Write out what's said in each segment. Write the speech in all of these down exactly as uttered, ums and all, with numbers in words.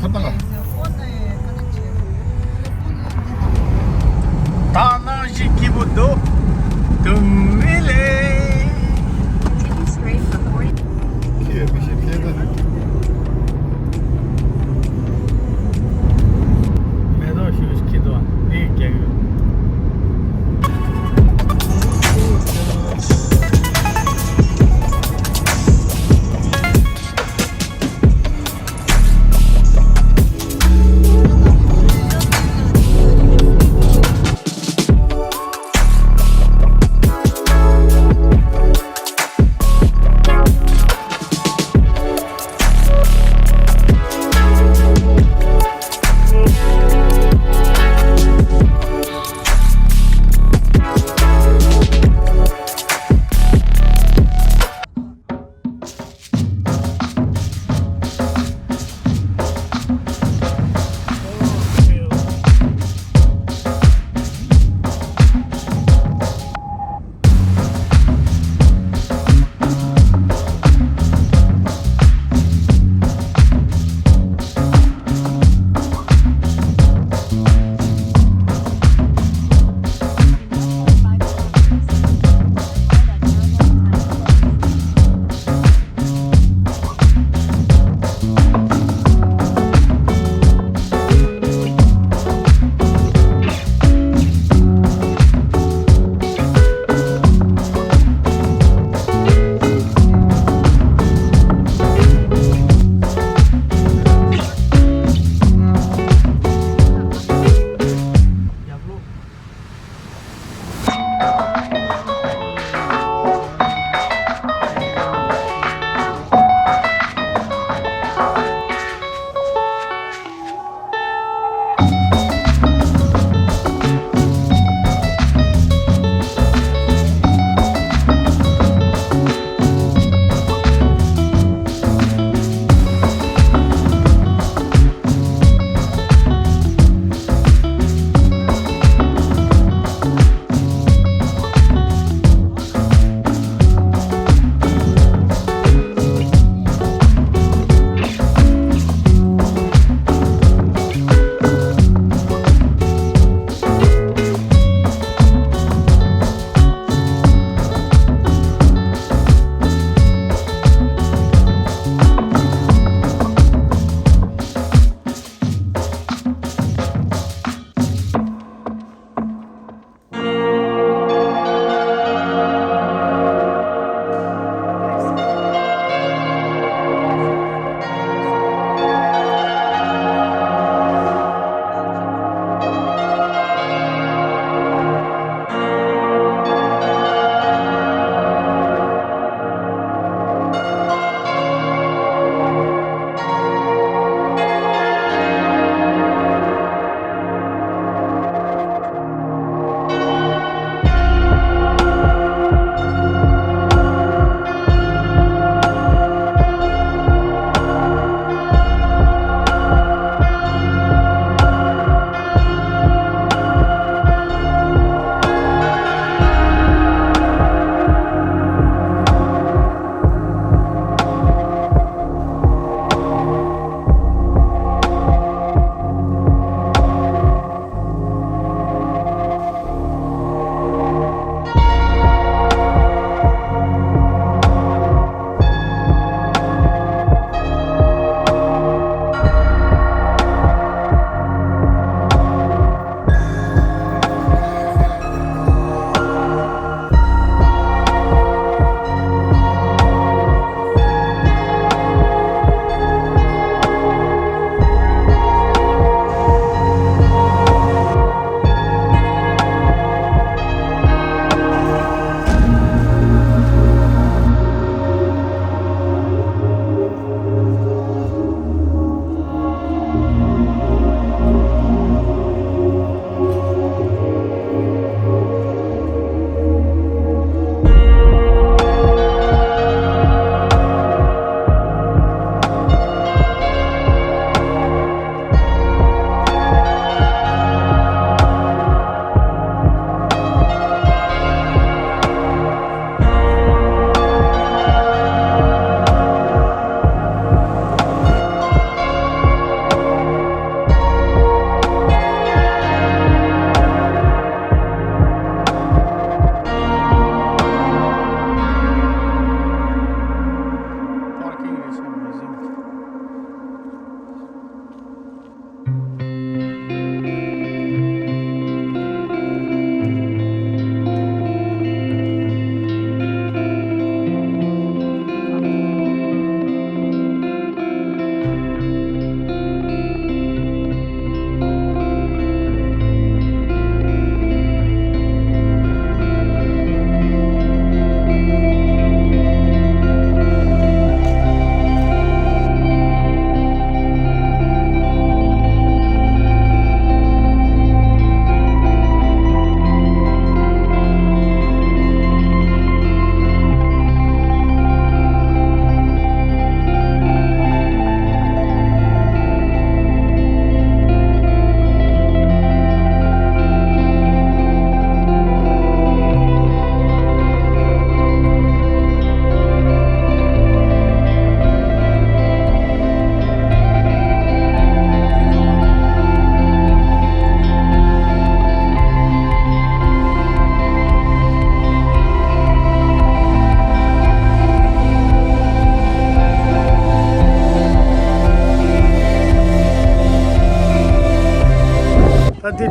ད་ནང་བཞིན་སྐྱིད་པོ་འདུག་དུམ་བི་ལེ། མེ་ཏོག་ཞིག་ཁྱེར་དང་རེད་རྒྱག་ཡོད།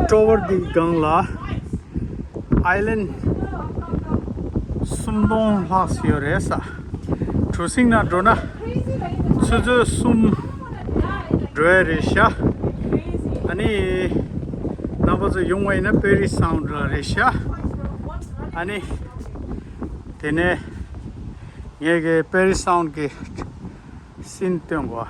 ཊོ་ཝར་འདི་སྒང་ལ་ཨའི་ལན་སུམ་སྟོང་ལྷག་ཙམ་ཡོད་རེད་ས། གྲུ་གཟིངས་ནང་འགྲོ་ན་ཆུ་ཚོད་གསུམ་འགྲོ་ཡ་རེད་ཤག་ཨ་ནི་རྣམ་པ་ཚོ་ཡོང་བ་ཡིན་ན་པེ་རི་སི་སའུན་ཌི་ལ་རེད་ཤག་ཨ་ནི་དེ་ནས་ངས་ཀྱི་པེ་རི་སི་སའུན་ཌི་གི་སིན་སྟོན་གོ།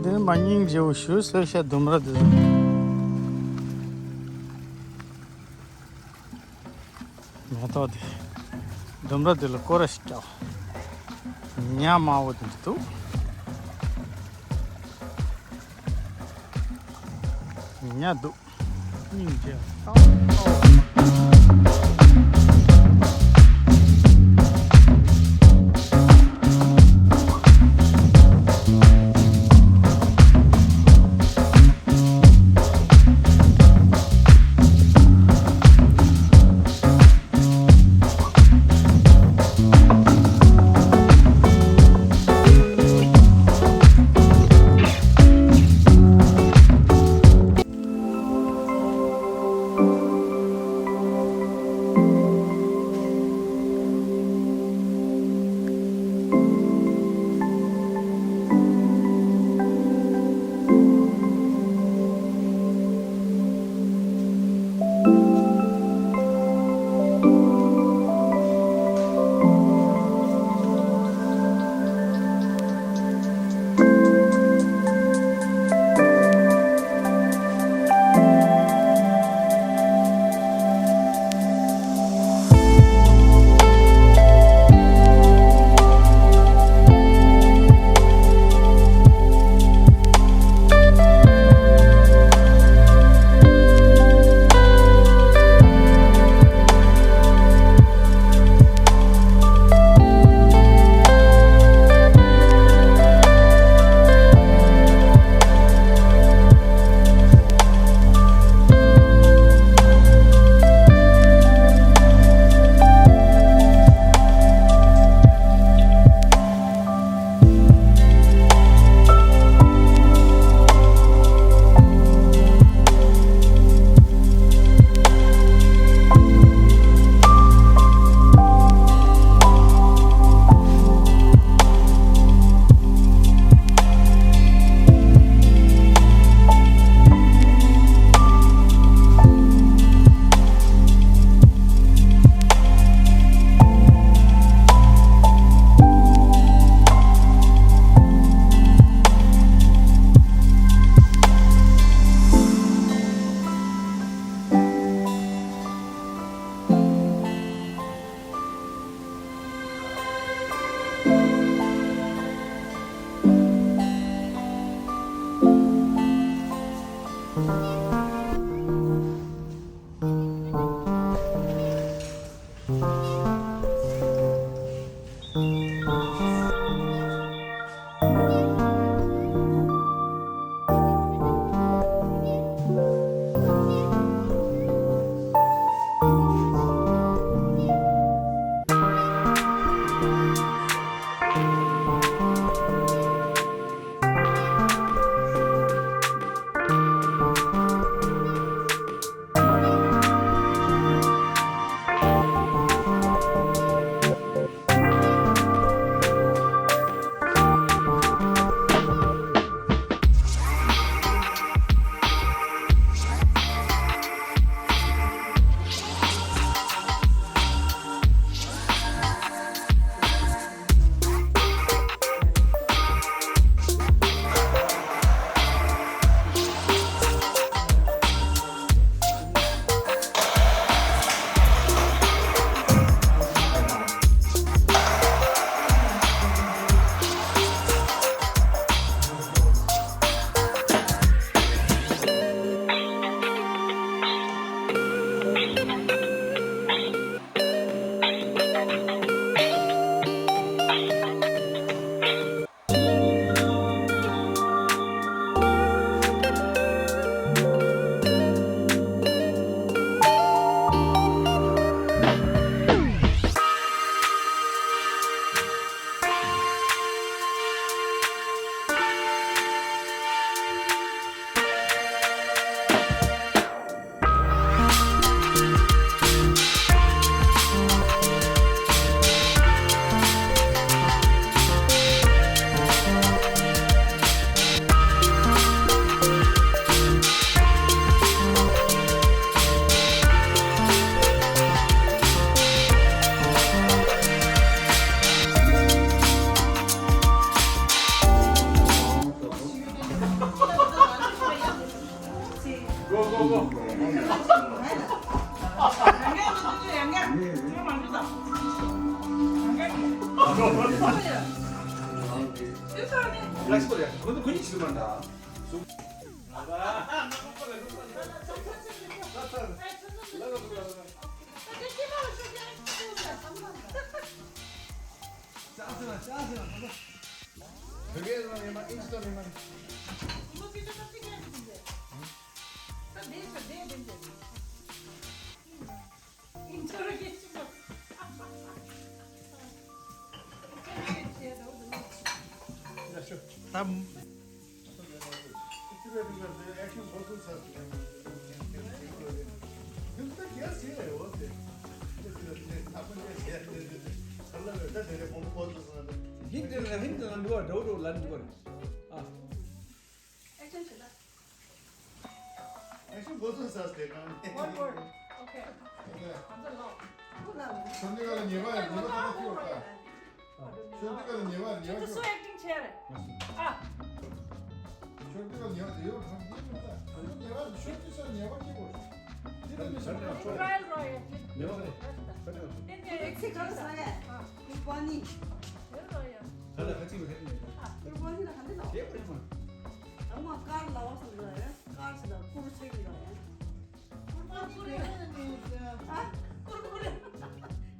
ད་དེ་མ་སྙིང་རྗེ་བོ་ཞུ་ཟེར་ཤ་ལྡུམ་ར་དེ། མེ་ཏོག་དེ་ལྡུམ་ར་དེ་ལ་སྐོར་ར་ཞིག་རྒྱག་ཉ་དམར་བོ་དེ་འདྲ་འདུག་ཉ་འདུག་སྙིང་རྗེ། ཧིན་དེ་ལ་ཧིན་དེ་ལ་འདུག་པ་འགྲོ་འགྲོ་ལ་འདུག་པ་རེད། ཨ། Action བཟོ་ས་དེ་གང་། One word. Okay. ཁམས་ཚན་ལོ། ཁོ་ལ། ཁྱོད་འདི་ག་ལ་ཉེས་པ་ཡོད། ཉེས་པ་ད་ལྟ་ཁྱོད་ལ། ཁྱོད་འདི་ག་ལ་ཉེས་པ་ཉེས་པ་ཁྱོད། སུ་ཨེག་ཊིང་བྱས་རེད། ཨ། ཁྱོད་འདི་ག་ལ་ཉེས་པ་དེ་ཡོད་ཁམས་འདི་མི་ད། ཁྱོད་ཉེས་པ་ཁྱོད་འདི་ས་ཉེས་པ་སྐྱེ་དགོས། འདི་ལ་མི་ཤོད་ན་ཁྱོད། ཊ་རའི་ཡལ་རོ་ཡ། ཉེས་པ་རེད། ཏན་ཏན་ཨེག་སི་ག་ལ་ཟ་ཡ། ཀུར་བ་ནི། ཡོད་རོ་ཡ། ད་ལ་ཁ་ཅིག་ལ་ཧེ་ནས། ཀུར་བ་ནི་ལ་ཧ་འདི་ལ། ཁྱེད་པ་ཡིན་མ། ཨ་མ་ཀར་ལ་བ་སོང་ར་ཡ། ཀར་ཟེར་ལ་ཀུར་ཚེ་གི་ར་ཡ། ཨ།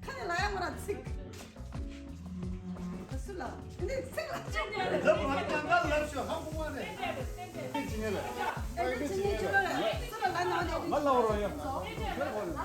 ཁ་ནས་ལ་ཡ་མ་ར་ཚིག་ད་སུ་ལ། འདི་ཚིག་ལ་ཅི་ཉེ་རེད། ད་བར་ཀ་ང་ལབ་ཤོག་ཧ་གོ་བ་རེད། ཏན་ཏན་རེད། ཏན་ཏན་རེད། ཅི་ཉེ་རེད། ཏན་ཏན་ཅི་ཉེ་ཅི་ལ་རེད། སུ་ལ་ལ་ན་ནས། མ་ལ་བ་རོ་ཡ། ཏན་ཏན་རེད།